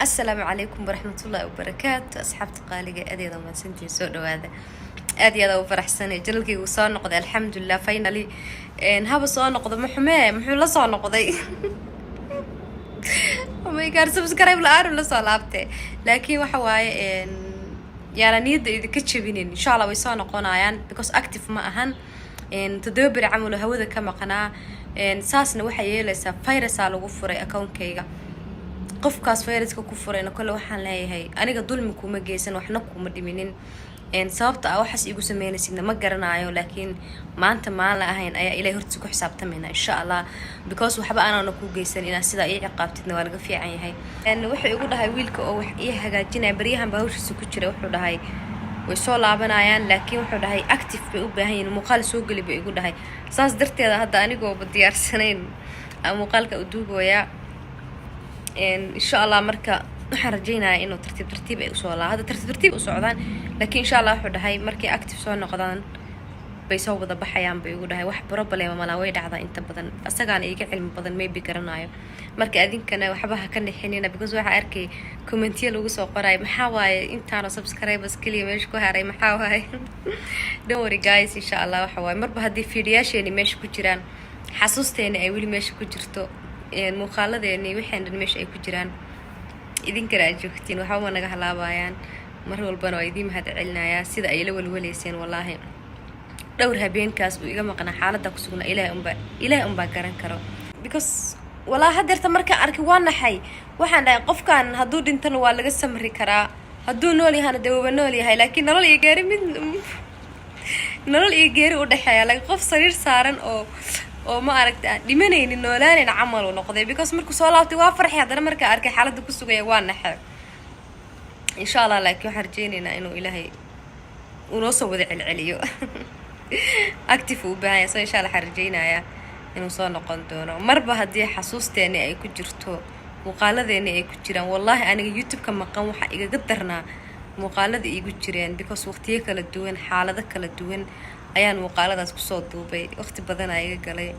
Asalaamu calaykum waraxmatullaahi wabarakaatu. Asxaabta qaaliga, adeeda mahadsantiin, soo dhawaada. Aad iyo aad u faraxsanay, channelkaygu soo noqday, alxamdulilah. Finally haba soo noqdo. Maxumee muxuu la soo noqday? Oh my God, subscribe la-aan la soo laabtay. Laakiin waxa waaye, yaana niyadda idinka jebinin. Insha Allah way soo noqonayaan, because active ma ahan. 7 beri camal oo hawada ka maqnaa. Saasna waxay yeelaysaa, virusaa lagu furay accountkayga. Qofkaas viruska ku furayna kole waxaan leeyahay, aniga dulmi kuma geysan, waxna kuma dhiminin. Sababta ah waxaas igu sameynaysidna ma garanayo, laakiin maanta maan la ahayn ayaa ilahay hortiisa ku xisaabtamayna, insha Allah, because waxba anaana ku geysan, inaad sidaa ii ciqaabtidna waa laga fiican yahay. Wuxuu igu dhahay wiilka oo wax ii hagaajinaya, baryahan baa hawshiisa ku jira, wuxuu dhahay way soo laabanayaan, laakiin wuxuu dhahay active bay u baahan yihin, muuqaal soo geli bay igu dhahay. Saas darteeda hadda anigooba diyaarsanayn aan muuqaalka u duubayaa, insha Allah. Marka waxaan rajaynayaa inuu tartiib tartiib ay usoo laa, hadda tartiib tartiib u socdaan, laakiin insha Allah wuxuu dhahay markay active soo noqdaan bay soo wada baxayaan bay igu dhahay. Wax problem malaa, way dhacdaa inta badan. Asagaana iga cilmi badan, maybe garanayo. Marka adinkana waxba ha ka nixinina, because waxaa arkay commentiya lagu soo qorayo, "Maxaa waaye intaano subscribers keliya meesha ku haray? Maxaa waaye?" Don't worry guys, insha Allah waxa waaye, marba haddii fiidiyaasheeni meesha ku jiraan, xasuusteeni ay weli meesha ku jirto, muuqaaladeeni waxeen dhan meesha ay ku jiraan, idinkana aad joogtiin, waxba naga halaabayaan. Mar walbana waa idiin mahad celinayaa sida ay la welweleyseen. Wallaahi dhowr habeenkaas uu iga maqnaa, xaaladda ku sugnaa Ilaahay unbaa garan karo, because walaa hadeerta markaan arkay waa naxay. Waxaan dhahay, qofkan hadduu dhintana waa laga samri karaa, hadduu nool yahana dee waba nool yahay, laakiin nolol iyo geeri, mid nolol iyo geeri u dhexeeya, laakiin qof sariir saaran oo ma aragta aan dhimanaynin, noolaanayn camal uu noqday, because markuu soo laabtay waa farxay, haddana markaa arkay xaaladda ku sugaya waa naxe. Insha Allah, laakiin waxaan rajeynaynaa inuu Ilaahay uu noo soo wada celceliyo. Active uu u baahan yahay, so insha Allah waxaan rajeynayaa inuu soo noqon doono, marba haddii xasuusteeni ay ku jirto, muuqaaladeeni ay ku jiraan. Wallaahi aniga YouTube-ka maqan waxaa igaga darnaa muuqaalada iigu jireen, because waqtiyo kala duwan, xaalado kala duwan ayaan muuqaaladaas kusoo duubay. Waqti badanaa iga galay.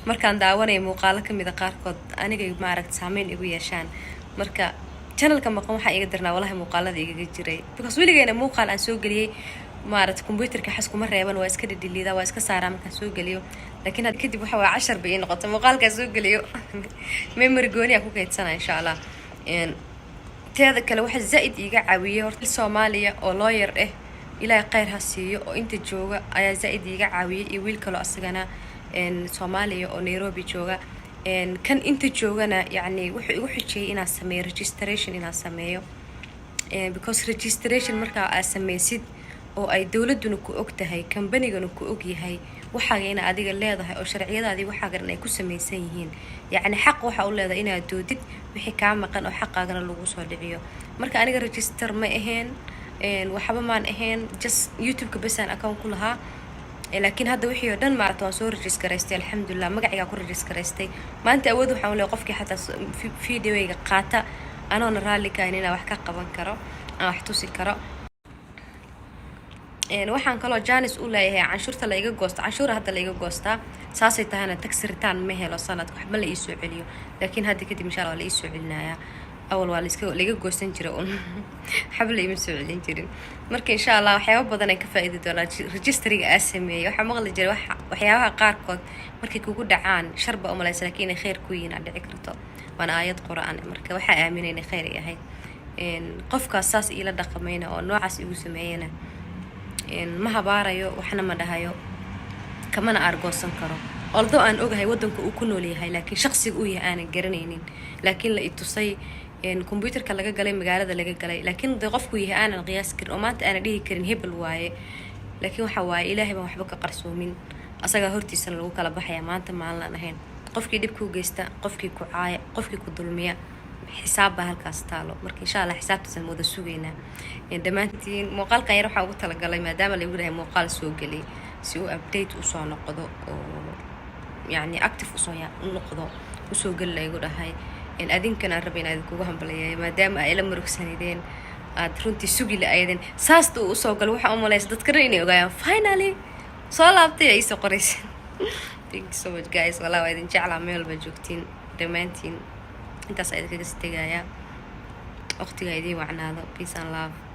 Markaan daawanaya muuqaalo kamida qaarkood, aniga maaragta saameyn igu yeeshaan. Marka channelka maqan waxaa iga darnaa wallahi muuqaalada igaga jiray, because weligeyna muuqaal aan soo geliyey, maaragta, computerka xas kuma reeban, waa iska dhidhiliida, waa iska saaraa markaan soo geliyo. Laakiin had kadib waxa waa cashar bay ii noqotay. Muuqaalkaa soo geliyo memory gooni aa ku kaydsana, insha Allah. Teeda kale, waxaa zaa-id iiga caawiyey horta Soomaaliya oo lawyer ah, Ilaahay kheyr ha siiyo, oo inta jooga ayaa zaa-id iiga caawiyey, iyo wiil kaloo asagana Soomaaliya oo Nairobi jooga. Kan inta joogana yacni wuxuu igu xijiyey inaan sameeyo registration, inaan sameeyo, because registration markaa aad sameysid oo ay dowladuna ku og tahay, kambanigana ku og yahay, waxaaga ina adiga leedahay oo sharciyadaadii waxaagan ay ku samaysan yihiin, yacni xaq waxa u leedahay inaad doodid wixii kaa maqan oo xaqaagana lagu soo dhiciyo. Marka aniga register ma ahayn, waxba maan ahayn, just YouTube-ka besaan account ku lahaa. Laakiin hadda wixii oo dhan maarata waan soo register-garaystay, alxamdulilah. Magacigaa ku register-garaystay. Maanta awood waxaan u leeyahay qofkii xataa videoyga qaata anoona raalli kahayn inaan wax ka qaban karo, aan wax tusi karo. Waxaan kaloo chance u leeyahay canshuurta la iga goosto. Canshuura hadda la iga goostaa, saasay tahayna tax return ma helo sanadka, waxba la iisoo celiyo. Laakiin hadda kadib insha Allah waa la iisoo celinayaa. Awal waa laiska laiga goosan jiray un, waxba la ima soo celin jirin. Marka insha Allah waxyaaba badan ay ka faa-iidi doonaa registryga aa sameeyey. Waxaa maqli jiray waxyaabaha qaarkood markay kugu dhacaan shar baa umalaysa, lakiin inay kheyr ku yihiin aad dhici karto, waana aayad Qur-aan. Marka waxaa aaminay inay kheyr ay ahayd. Qofkaas saas iila dhaqamayna oo noocaas igu sameeyana, ma habaarayo, waxna ma dhahayo, kamana aargoosan karo, although aan ogahay wadanka uu ku nool yahay, laakiin shaqsiga uu yahay aanan garanaynin. Laakiin la itusay computerka laga galay, magaalada laga galay, laakiin de qofku yahay aanan qiyaasi karin oo maanta aanan dhihi karin hebel waaye. Laakiin waxa waaye, Ilaahay baan waxba ka qarsoomin, asagaa hortiisana lagu kala baxaya maanta maalinaan ahayn. Qofkii dhib kuu geysta, qofkii ku caaya, qofkii ku dulmiya, xisaab baa halkaas taalo. Marka insha Allah xisaabtaasaan wada sugaynaa dhammaantiin. Muuqaalkan yar waxaan ugu talagalay, maadaama lagu dhahay muuqaal soo gelay, si uu update usoo noqdo oo yacni active usoo noqdo, usoo geli laygu dhahay. Adinkan aan rabay inaan idinkugu hambalayeeyo, maadaama ay la murugsanideen, aad runtii sugi la-aydeen saasta uu usoo galo. Waxaa umalaysa dadkana inay ogaayaan finally soo laabtay ay iisoo qoraysa. Thank you so much guys, wallah waa idin jeclaa meel walba joogtiin dhammaantiin. Intaas idinkaga tegayaa. Waqtiga idiin wacnaado. Peace and love.